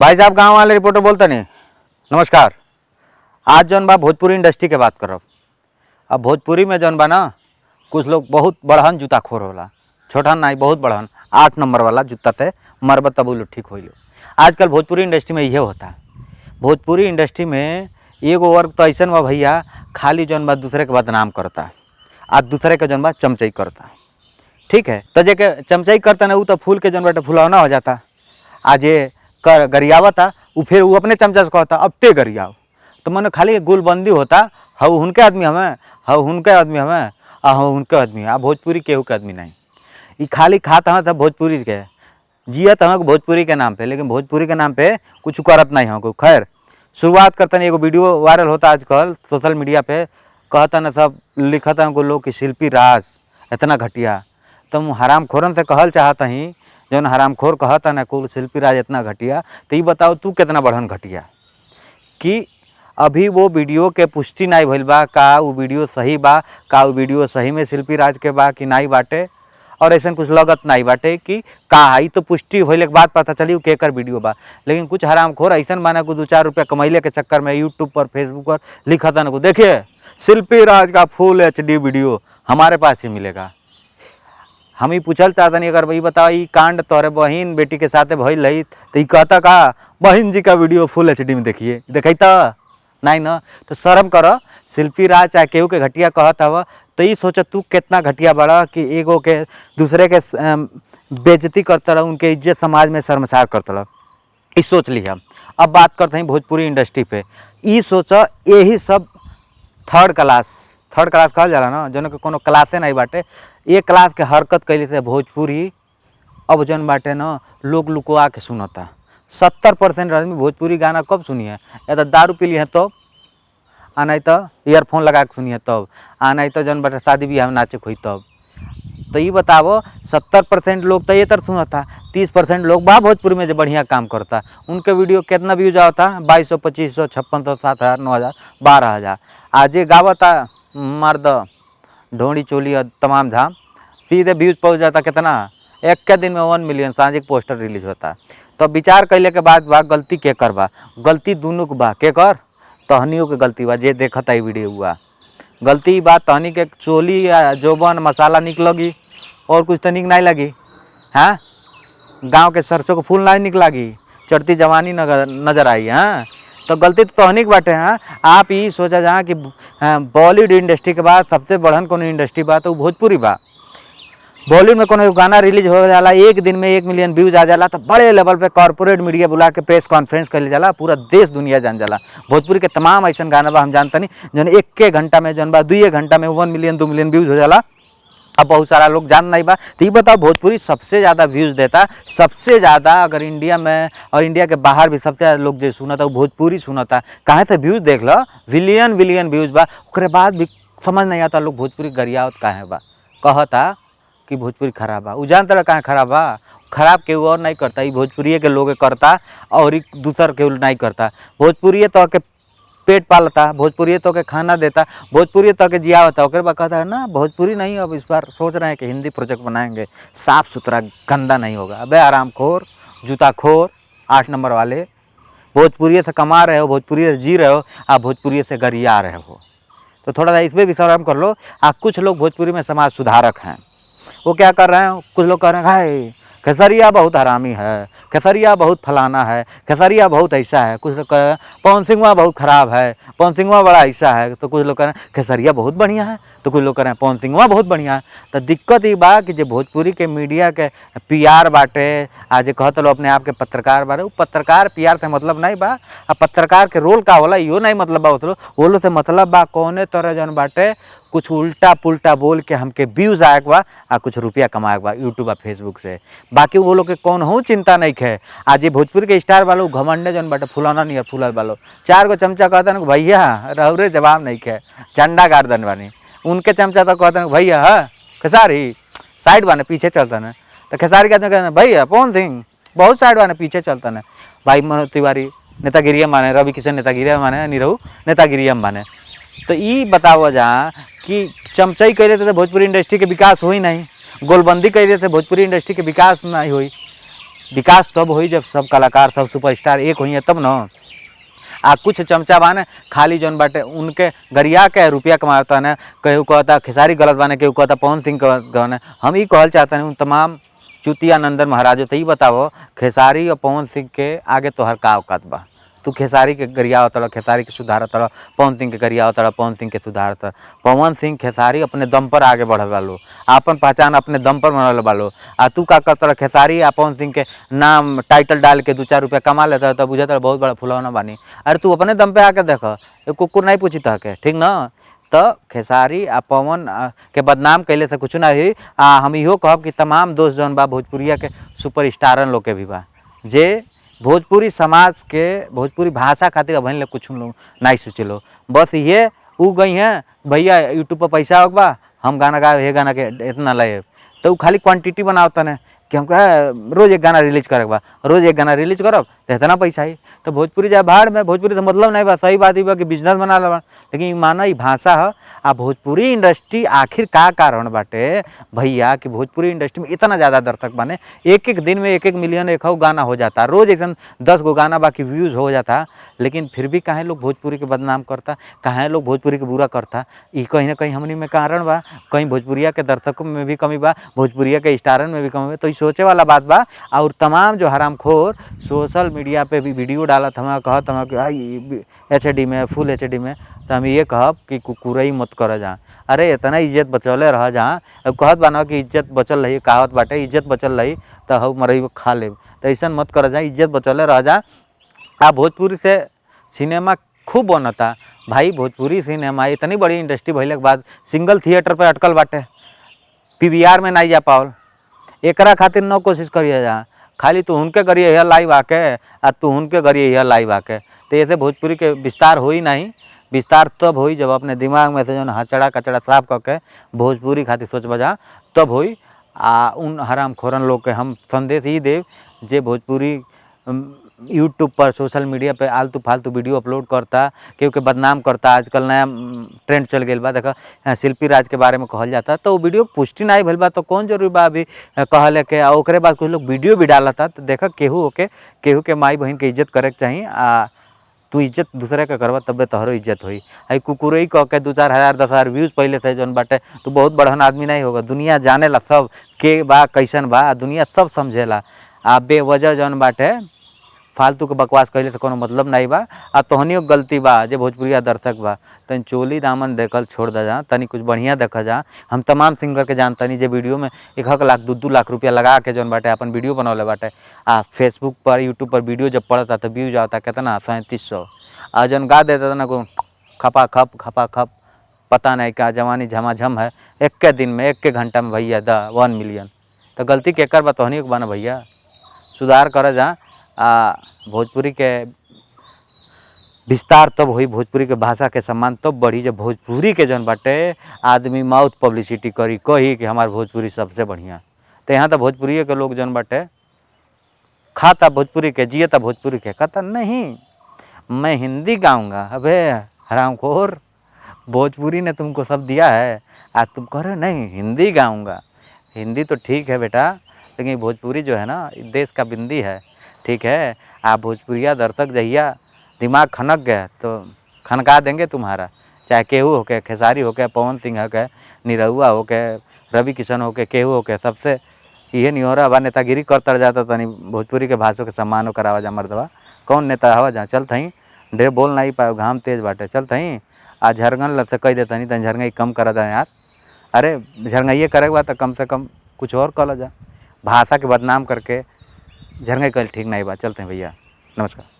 भाई साहब गांव वाले रिपोर्टर बोलते नहीं। नमस्कार। आज जौन बा भोजपुरी इंडस्ट्री के बात करब। अब भोजपुरी में जौन बा ना कुछ लोग बहुत बड़हन जूता खोर होला, छोटहन नहीं बहुत बड़हन 8 नंबर वाला जूता ते मरब तब उ लोग ठीक होइलो। आजकल भोजपुरी इंडस्ट्री में इहे होता। भोजपुरी इंडस्ट्री में एगो वर्ग तो ऐसन बा भैया, खाली जौन बा दूसरे के बदनाम करता आ दूसरे के जौन बा चमचई करता। ठीक है, तो जे के चमचई करता ना उ तो फूल के जौन बाटे फुलौना हो जाता, आ जे कर गरियावता उ फिर उ अपने चमचा से कहता अब ते गरियाओ। तो मने खाली गुलबंदी होता, हऊ हुनके आदमी हमें, हऊ हुनके आदमी हमें, आ हऊ हुनके आदमी। आ भोजपुरी केहू के आदमी नहीं। ई खाली खात हमें तब भोजपुरी के जियत हमें भोजपुरी के नाम पे, लेकिन भोजपुरी के नाम पे कुछ करत नहीं हम। खैर शुरुआत करते एगो वीडियो वायरल होता आजकल सोशल मीडिया पे, कहता न सब लिखता हमको लोग कि शिल्पी राज इतना घटिया। तो हम हरामखोरन से कहल चाहत ही, जौन हरामखोर कहता ना कुल शिल्पी राज इतना घटिया, तो ये बताओ तू कितना बढ़न घटिया कि अभी वो वीडियो के पुष्टि नहीं भइल बा, का वो वीडियो सही बा, का वो वीडियो सही में शिल्पी राज के बा कि नहीं बाटे, और ऐसा कुछ लगत नहीं बाटे कि का आई तो पुष्टि भइले के बाद पता चली केकर वीडियो बा। लेकिन कुछ हरामखोर ऐसा माना को 2-4 रुपया कमैले के चक्कर में यूट्यूब पर फेसबुक पर लिखता ना को देखिए शिल्पी राज का फुल HD video हमारे पास ही मिलेगा। हम ही पूछल चाहतनी अगर ये बताओ ई कांड तोहरे बहिन बेटी के साथे भइल रही तो ई कहता का बहिन जी का वीडियो फुल HD में देखिए, देखई त नहीं ना। तो शर्म कर, शिल्पी राज चाहे केहू के घटिया कहत हव तो ई सोच तू कितना घटिया बड़ा कि एगो के दूसरे के बेइज्जती करता रह, उनके इज्जत समाज में शर्मसार करता रह। ई सोच ली हम। अब बात करते हैं भोजपुरी इंडस्ट्री पे। ई सोच यही सब थर्ड क्लास कहल जाला ना, जौन के कोनो क्लासे नहीं बाटे, एक क्लास के हरकत कैले से भोजपुरी अब जौन बाटे ना लोग लुकवा के सुनता। 70% आदमी भोजपुरी गाना कब सुनिए, या तो दारू पी लिए तब, आ नहीं तो ईयरफोन लगा के सुनिए तब, आ नहीं तो जौन बाटे शादी ब्याह में नाचे होई तब। तो ये बताओ 70% लोग तो ये तर सुनता, 30% लोग बा भोजपुरी में जो बढ़िया काम करता, उनके वीडियो कितना व्यूज आवता 2200, 2500, 5600, 7000, 9000, 12000। आज ये गावता मर्द ढोड़ी चोली और तमाम धाम सीधे व्यूज पहुँच जाता कितना, एक के दिन में 1 मिलियन साँझ पोस्टर रिलीज होता। तो विचार कैले के बाद बा गलती के कर बा, गलती दोनों के बा, के कर तहनियों के गलती बा जे देखता ई वीडियो हुआ गलती बा तहनी के चोली या जोबन मसाला निक लगी और कुछ तो निक नहीं लगी। हाँ, गांव के सरसों के फूल नहीं निक लगी, चढ़ती जवानी नजर आई। हाँ, तो गलती तो तहनी के बाटे। हाँ, आप ये सोचा जहाँ कि बॉलीवुड इंडस्ट्री के बाद सबसे बढ़न कोनो इंडस्ट्री बा तो भोजपुरी बा। बॉलीवुड में कोनो गाना रिलीज हो जाला एक दिन में 1 मिलियन व्यूज आ जाला तो बड़े लेवल पे कॉर्पोरेट मीडिया बुला के प्रेस कॉन्फ्रेंस कर जाला, पूरा देश दुनिया जान जाला। भोजपुरी के तमाम ऐसा गाना बा हम जानता नहीं जौन 1 घंटा में जौन बा 2 घंटा में 1 मिलियन 2 मिलियन व्यूज हो जाला। अब बहुत सारा लोग जान नहीं बा। तो ये बताओ भोजपुरी सबसे ज़्यादा व्यूज़ देता, सबसे ज़्यादा अगर इंडिया में और इंडिया के बाहर भी सबसे ज़्यादा लोग जो सुनता वो भोजपुरी सुनता। कहाँ से व्यूज़ देख लो, बिलियन बिलियन व्यूज़ बा, ओकरे बाद भी समझ नहीं आता लोग भोजपुरी गरियावत काहे बा, कहता कि भोजपुरी खराब बा। उ जानता रहा कहाँ खराब बा, खराब केहू और नहीं करता, ये भोजपुरी के लोग करता और एक दूसर केहू नहीं करता। भोजपुरी तो के पेट पालता, भोजपुरी तो के खाना देता, भोजपुरी तो के जियावता। ओकरे बाद कहता है ना भोजपुरी नहीं, अब इस बार सोच रहे हैं कि हिंदी प्रोजेक्ट बनाएंगे, साफ़ सुथरा गंदा नहीं होगा। अबे आरामखोर जूताखोर 8 नंबर वाले, भोजपुरी से कमा रहे हो, भोजपुरी से जी रहे हो, आप भोजपुरी से गरिया रहे हो। तो थोड़ा सा इसमें भी शर्म कर लो। आप कुछ लोग भोजपुरी में समाज सुधारक हैं, वो क्या कर रहे हैं, कुछ लोग कह रहे हैं हाय खेसरिया बहुत हरामी है, खेसरिया बहुत फलाना है, खेसरिया बहुत ऐसा है। कुछ लोग कह रहे हैं पवन सिंहवा बहुत ख़राब है, पवन सिंहवा बड़ा ऐसा है। तो कुछ लोग कह रहे हैं खेसरिया बहुत बढ़िया है, तो कुछ लोग कह रहे हैं पवन सिंहवा बहुत बढ़िया है। तो दिक्कत ये बा कि जो भोजपुरी के मीडिया के PR बाटे, आज कहत लो अपने आप के पत्रकार बारे, वो पत्रकार PR से मतलब नहीं बा। आ पत्रकार के रोल का होला यो नहीं मतलब बा, वो लोग से मतलब बा कौने तरह जौन बाटे कुछ उल्टा पुल्टा बोल के हमके व्यूज़ आए बा आ कुछ रुपया कमाए बा यूट्यूब आ फेसबुक से। बाकी वो लोग के कौन हो चिंता नहीं है। आज ये भोजपुरी के स्टार वालों घमंडे जौन बाटे फुलाना नहीं है, फूलल वालों 4 गो चमचा कहता ना भैया रहुरे जवाब नहीं है, झंडा गाड़ दन बानी। उनके चमचा तो कहते हैं भैया हाँ खेसारी साइड बाने पीछे चलता ना, तो खेसारी कहते हैं भैया पवन सिंह बहुत साइड बाने पीछे चलता ना। भाई मनोज तिवारी नेतागिरिया माने, रवि किशन नेतागिरिया माने, निरहू नेतागिरिया माने। तो ये बताओ जहाँ कि चमचई कैले थे तो भोजपुरी इंडस्ट्री के विकास हुई नहीं, गोलबंदी कैले थे भोजपुरी इंडस्ट्री के विकास नहीं हुई। विकास तब होई जब सब कलाकार, सब सुपरस्टार एक होई तब न। आ कुछ चमचा बाने खाली जौन बाटे उनके गरिया के रुपया कमाता ने, केहू कहता खेसारी गलत बाने, केहू कहता पवन सिंह गलत बाने। हम ई कहल चाहते हैं उन तमाम चुतिया नंदन महाराज तो ई बताओ खेसारी और पवन सिंह के आगे तोहर का औकात बा? तू खेसारी के गरिया तड़, खेसारी के सुधार तड़, पवन सिंह के गरिया तड़, पवन सिंह के सुधार तड़। पवन सिंह खेसारी अपने दम पर आगे बढ़ल बालो, आपन पहचान अपने दम पर बनल बालो। आ तू का करत, खेसारी आ पवन सिंह के नाम टाइटल डाल के 2-4 रुपया कमा लेता तो बुझत बहुत बड़ा फुलौना बानी। अरे तू अपने दम पे आके देख, कुकुर नहीं पूछी तहके, ठीक न? तो खेसारी आ पवन के बदनाम कैले से कुछ ना हुई। आ हम इहो कहब कि तमाम दोस्त जौन बा भोजपुरिया के सुपरस्टारन लोग के भी बा, जे भोजपुरी समाज के भोजपुरी भाषा खातिर अबहिन ले कुछ लोग नहीं सोचलो। बस ये उ गई हैं भैया यूट्यूब पर पैसा होगा बा, हम गाना गाए हे गाना के इतना लगे, तो उ खाली क्वान्टिटी बनावता ने कि हम कहे रोज़ एक गाना रिलीज करे बा, रोज़ एक गाना रिलीज करब तो इतना पैसा आई। तो भोजपुरी जाए भाड़ में, भोजपुरी से मतलब नहीं बा। सही बात ई बा कि बिजनेस बना लेबा, लेकिन माना ई भाषा है। आ भोजपुरी इंडस्ट्री आखिर का कारण बाटे भैया कि भोजपुरी इंडस्ट्री में इतना ज़्यादा दर्शक बने, एक एक दिन में 1-1 मिलियन एक गाना हो जाता, रोज़ ऐसा 10 गो गाना बाकी व्यूज़ हो जाता, लेकिन फिर भी काहे लोग भोजपुरी के बदनाम करता, काहे लोग भोजपुरी के बुरा करता? ई कहीं ना कहीं हमनी में कारण बा, कहीं भोजपुरिया के दर्शकों में भी कमी बा, भोजपुरिया के स्टारन में भी कमी बा। तो ई सोचे वाला बात बा। और तमाम जो हरामखोर सोशल मीडिया पे भी वीडियो डालत हमा, कहत हमा कि एच डी में, फुल एच डी में, तो हम ये कहब कि कुकुरई मत कर जा। अरे इतना इज्जत बचौले रह जा, अब कहत बा ना कि इज्जत बचल रही, कहावत बाटे इज्जत बचल रही तो हऊ मरई खा लेब, तो ऐसा मत कर जा, इज्जत बचौले रह जा। आ भोजपुरी से सिनेमा खूब बनता भाई, भोजपुरी सिनेमा इतनी बड़ी इंडस्ट्री भइले के बाद सिंगल थिएटर पर अटकल बाटे, पीवीआर में नहीं जा पावल। एकरा खातिर न कोशिश करिए जा, खाली तू उनके करिए यह लाइव आके आ तू उनके करिए यह लाइव आके, तो ऐसे भोजपुरी के विस्तार होई नहीं। विस्तार तब होई जब अपने दिमाग में से जौन हचड़ा कचड़ा साफ करके भोजपुरी खातिर सोच बजा तब होई। आ उन हरामखोरन लोग के हम संदेश ही देव जे भोजपुरी यूट्यूब पर सोशल मीडिया पे आलतू फालतू वीडियो अपलोड करता, केहू के बदनाम करता। आजकल नया ट्रेंड चल गई बा, देखा शिल्पी राज के बारे में कहल जाता, तो वो वीडियो पुष्टि नहीं भइल बा तो कौन जरूरी बा अभी कहले के। आ ओकरे बाद कुछ लोग वीडियो भी डालता, तो देखा केहू होके केहू के माई बहन के इज्जत करे के चाही। आ तू इज्जत दूसरे के करबा तबे तोहरो इज्जत होई। आई कुकुरई कह के 2-4 हज़ार 10 हज़ार व्यूज़ पहले से जौन बाटे, तू बहुत बड़हन आदमी नहीं होगा। दुनिया जानेला सब के बा कैसन बा, दुनिया सब समझेला। आ बेवजह जौन बाटे फालतू के बकवास कइले से कोनो मतलब नहीं बा। आ तोहनियो गलती बा जे भोजपुरिया दर्शक बा, तनी चोली दामन देखल छोड़ द जा, तनी कुछ बढ़िया देख जा। हम तमाम सिंगर के जानतनी जे वीडियो में 1-1 लाख 2-2 लाख रुपया लगा के जौन बाटे अपन वीडियो बनौले बाटे। आ फेसबुक पर यूट्यूब पर वीडियो जब पड़ता तो व्यूज आता कितना 3700, आ जौन गा देता ना को खपा खप खपा खप, पता नहीं क्या जवानी झमाझम है, एक दिन में 1 घंटा में भैया द 1 मिलियन। तो गलती केकर बा? तोहनी के बा ना भैया, सुधार कर जा। आ भोजपुरी के विस्तार तब होई, भोजपुरी के भाषा के सम्मान तब बढ़ी जब भोजपुरी के जौन बाटे आदमी माउथ पब्लिसिटी करी, कही कि हमार भोजपुरी सबसे बढ़िया। तो यहाँ तो भोजपुरी के लोग जौन बाटे खाता भोजपुरी के, जियता भोजपुरी के, कहता नहीं मैं हिंदी गाऊंगा। अबे हरामखोर, भोजपुरी ने तुमको सब दिया है, आज तुम कह रहे हो नहीं हिंदी गाऊंगा। हिंदी तो ठीक है बेटा, लेकिन भोजपुरी जो है ना देश का बिंदी है, ठीक है। आप भोजपुरिया दर्शक जहिया दिमाग खनक गया तो खनका देंगे तुम्हारा, चाहे केहू होके, खेसारी होके, पवन सिंह होके, निरहुआ होके, रवि किशन होके, केहू होके, सबसे इहे निहोरा बा। नेतागिरी कर तर जाता तनी भोजपुरी के भाषा के सम्मान करावा जा मर्दवा। कौन नेता हवा जा, चल थई ढेर बोल नहीं पाओ, घाम तेज बाटे, चल थई आ झरगन लग से कह देता नहीं तनी झरगई कम करा दा यार। अरे झरगइए करे के बा तो कम से कम कुछ और कर जा, भाषा के बदनाम करके झरगई कल ठीक नहीं बा। चलते हैं भैया, नमस्कार।